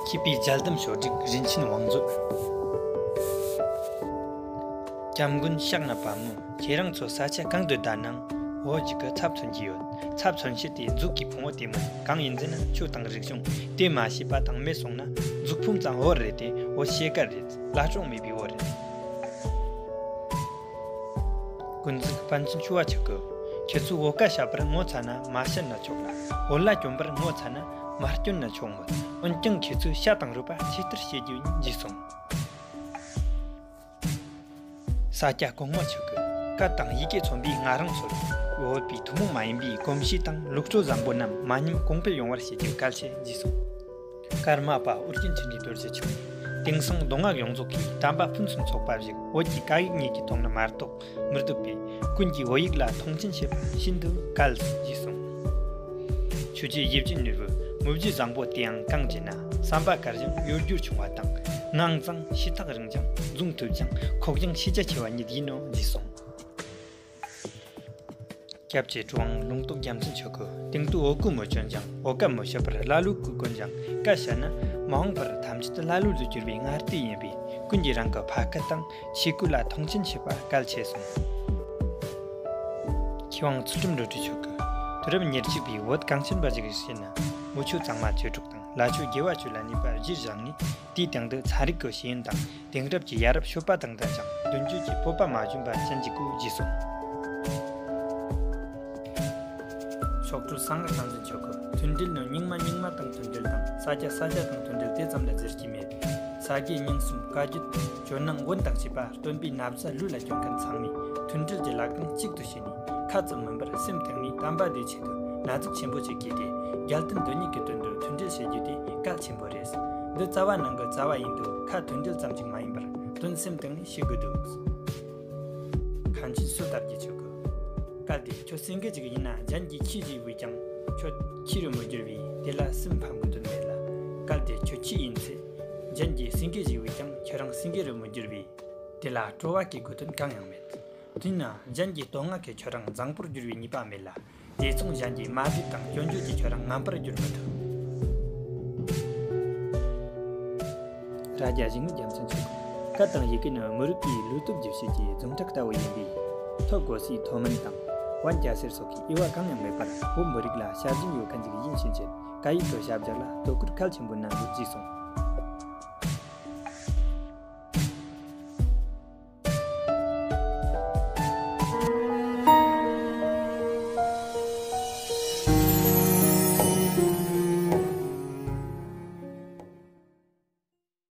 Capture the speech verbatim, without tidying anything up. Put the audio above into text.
མཁས་པའི་མཇལ་དུམ་ཤོག་སྒྲིག་རིན་ཆེན་བང་མཛོད། སྐྱབས་མགོན་ཕྱག་ན་པདྨོ། ཁྱེད་རང་ཚོ་ས་ཆ་གང་དུ་བསྡད་ནའང་བོད་ཅིག་གི་ཚབ་མཚོན་གྱི་ཡོད། ཚབ་མཚོན་བྱེད་དེ་མཛུབ་ཀྱི་ཕུང་བོ་དེ་མིན། གང་ཡིན་ཟེར་ན་ཆོས་དང་རིག་གཞུང་དེ་མ་ཤེས་པ་དང་མེད་སོང་ན་མཛུབ་ཕུང་ཙམ་བོད་རེད་དེ། བོད་ཕྱེད་ཀ་རེད། ལ་སྲོག་མེད་པའི་བོད་རེད། ཀུན་གཟིགས་པཎ་ཆེན་ཆོས་པ་ཆོས་སྐུ། ཁྱེད་ཚོས་བོད་སྐད་བཤད་པར་ངོ་ཚ་ན་མ་བཤད་ན་ཆོག་ལ། བོད་ལྭ་གྱོན་པར་ངོ་ཚ་ན་མ་གྱོན་ན་ཆོག་མོད། འོན་ཀྱང་ཁྱེད་ཚོས་ཤ་དང་རུས་པ་ཆེ་མཐོར་བྱེད་རྒྱུ་ཡིན། རྗེས་སོང་། ས་སྐྱ་གོང་མ་ཆོས་སྐུ། སྐད་དང་ཡི་གེ་མཚོན་པའི་ང་རང་ཚོར་བོད་པའི་ཐུན་མོང་མ་ཡིན་པའི་གོམས་གཤིས་དང་ལུགས་སྲོལ་བཟང་པོ་རྣམས་མ་ཉམས་གོང་འཕེལ་ཡོང་བར་བྱེད་རྒྱུ་གལ་ཆེ། རྗེས་སོང་། ཀརྨ་པ་ཨོ་རྒྱན་ཆོས་འབྲེལ་རྡོ་རྗེ་མཆོག་ནས། དེང་སང་མདོ་སྔགས་ཡོངས་རྫོགས་ཀྱི་དམ་པ་ཕུན་སུམ་ཚོགས་པ་ཞིག་བོད་ཀྱི་སྐད་ཡིག་གཉིས་ཀྱི་ཐོག་ནས་མ་གཏོགས་མི་ཐུབ་པས། ཀུན་གྱིས་བོད་ཡིག་ལ་མཐོང་ཆེན་བྱེད་པ་ཤིན་ཏུ་གལ། ཞེས་གསུངས། ཆོས་རྗེ་ཡིད་བཞིན་ནོར་བུའི་མོས་གུས་བཟང་པོ་དེའང་གང་བྱེད་ན། བསམ་པ་དཀར་ཞིང་གཡོ་སྒྱུ་ཆུང་བ་དང་། ངང་བཟང་ཤེས་ཐག་རིང་ཞིང་འཛིང་ཐུབ་ཅིང་ཁོག་ཅིང་ཤེས་རྒྱ་ཆེ་བ་ཉིད་ཡིན་ནོ། ཞེས་གསུངས། སྐྱབས་རྗེ་གྲུབ་དབང་ལུང་རྟོགས་རྒྱལ་མཚན་ཆོས་སྐུ། དེང་དུས་བོད་སྐད་མི་སྐྱོན་ཅིང་བོད་སྐད་མི་བཤད་པར་ཀླ་ཀློ་གི་དཀོན་ཅིང་། སྐད་བཤད་ན་མ་འོངས་པར་ཐམས་ཅད་ཀླ་ཀློ་ལ་གྱུར་པའི་སྔ་ལྟས་ཡིན་པས། ཀུན་གྱིས་རང་གི་ཕ་སྐད་དང་ཆས་གོས་ལ་མཐོང་ཆེན་བྱེད་པ་གལ་ཆེ་གསུངས། མཁས་དབང་ཚུལ་ཁྲིམས་བློ་གྲོས་ཆོས་སྐུ། དུས་རབས་ཉེར་གཅིག་པའི་བོད་གངས་ཅན་པ་ཞིག་གིས་བཤད་ན། མི་ཆོས་གཙང་མ་ཆོས་དྲུག་དང་། ལྷ་ཆོས་དགེ་བ་ཆོས་ལ་ནུས་པ་གཞིར་བཞག་ནས། དེའི་སྟེང་དུ་ཚན་རིག་གི་ཤེས་ཡོན་དང་། དེང་རབས་ཀྱི་ཡ་རབས་སྤྱོད་པ་དང་ལྡན་ཞིང་། མདུན་སྐྱོད་ཀྱི་སྤོབས་པ་མ་ཞུམ་པ་ཅན་ཞིག་དགོས། ཞེས་གསུངས། མཆོག་སྤྲུལ་གསང་སྔགས་བསྟན་འཛིན་ཆོས་སྐུ། མཐུན་སྒྲིལ་ནི་རྙིང་མ་རྙིང་མ་དང་མཐུན་སྒྲིལ་དང་། ས་སྐྱ་ས་སྐྱ་དང་མཐུན་སྒྲིལ་དེ་ཙམ་ལས་ཟེར་གྱི་མེད། ས་དགེ་རྙིང་གསུམ་བཀའ་བརྒྱུད་ཇོ་ནང་མགོན་དང་བཅས་པ་སྟོན་པའི་ན་བཟའ་ལུས་ལ་གྱོན་མཁན་ཚང་མས་མཐུན་སྒྲིལ་གྱི་ལྷ་ཁང་གཅིག་ཏུ་བྱས་ནས། ཁ་ཙམ་མིན་པར་སེམས་གཏིང་ནས་དམ་པ་དེའི་ཆེད་དུ་ན་ཟུག་ཆེན་པོ་བྱེད་དགོས་ཏེ། རྒྱལ་བསྟན་དོན་གཉེར་གྱི་དོན་དུ་མཐུན་སྒྲིལ་བྱེད་རྒྱུ་དེ་གལ་ཆེན་པོ་རེད། འདི་རྩ་བ་ནང་གི་རྩ་བ་ཡིན་དུས། ཁ་མཐུན་སྒྲིལ་ཙམ་ཞིག་མ་ཡིན་པར་དོན་སེམས་གཏིང་ནས་ཤེས་དགོས་འདུག། མཁན་ཆེན་ཟུར་དར་གྱི་ཆོས་སྐུ། གལ་ཏེ་ཁྱོད་སེང་གེ་ཅིག་ཡིན་ན། གཞན་གྱིས་ཁྱི་ཞེས་པས་ཀྱང་ཁྱོད་ཁྱི་རུ་མི་འགྱུར་བས། དེ་ལ་སེམས་ཕམ་དགོས་དོན་མེད་ལ། གལ་ཏེ་ཁྱོད་ཁྱི་ཡིན་ཚེ། གཞན་གྱིས་སེང་གེ་ཞེས་པས་ཀྱང་ཁྱོད་རང་སེང་གེ་རུ་མི་འགྱུར་བས། དེ་ལ་སྤྲོ་བ་སྐྱེ་དགོས་དོན་གང་ཡང་མེད། དེས་ན་གཞན་གྱི་བསྟོད་བསྔགས་ཀྱིས་ཁྱོད་རང་བཟང་པོར་འགྱུར་བའི་ནུས་པ་མེད་ལ། དེ་མཚུངས་གཞན་གྱི་དམའ་འབེབས་དང་སྐྱོན་བརྗོད་ཀྱིས་ཁྱོད་རང་ངན་པར་འགྱུར་མི་ཐུབ། རྭ་རྒྱ་ཞིང་རྒྱལ་མཚན་མཆོག། སྐད་དང་ཡི་གེ་ནི་མི་རིགས་པའི་ལུས་སྟོབས་རྒྱུ་བྱེད་ཀྱི་རྫོང་ཕྲུག་ལྟ་བུ་ཡིན་པས། ཐོབ་གོ་སའི་མཐོ་དམན་དང་། དབང་རྒྱ་སེར་སོགས་ཀྱི་དབྱེ་བ་གང་ཡང་མེད་པར་བོད་མི་རིགས་ལ་ཞབས་འདྲེན་ཡོད་མཁན་ཞིག་ཡིན་ཕྱིན་ཆད། སྐད་ཡིག་གི་ཞབས་འཇུག་ལ་དོ་ཁུར་གལ་ཆེན་པོ་གནང་དགོས། ཞེས་གསུངས།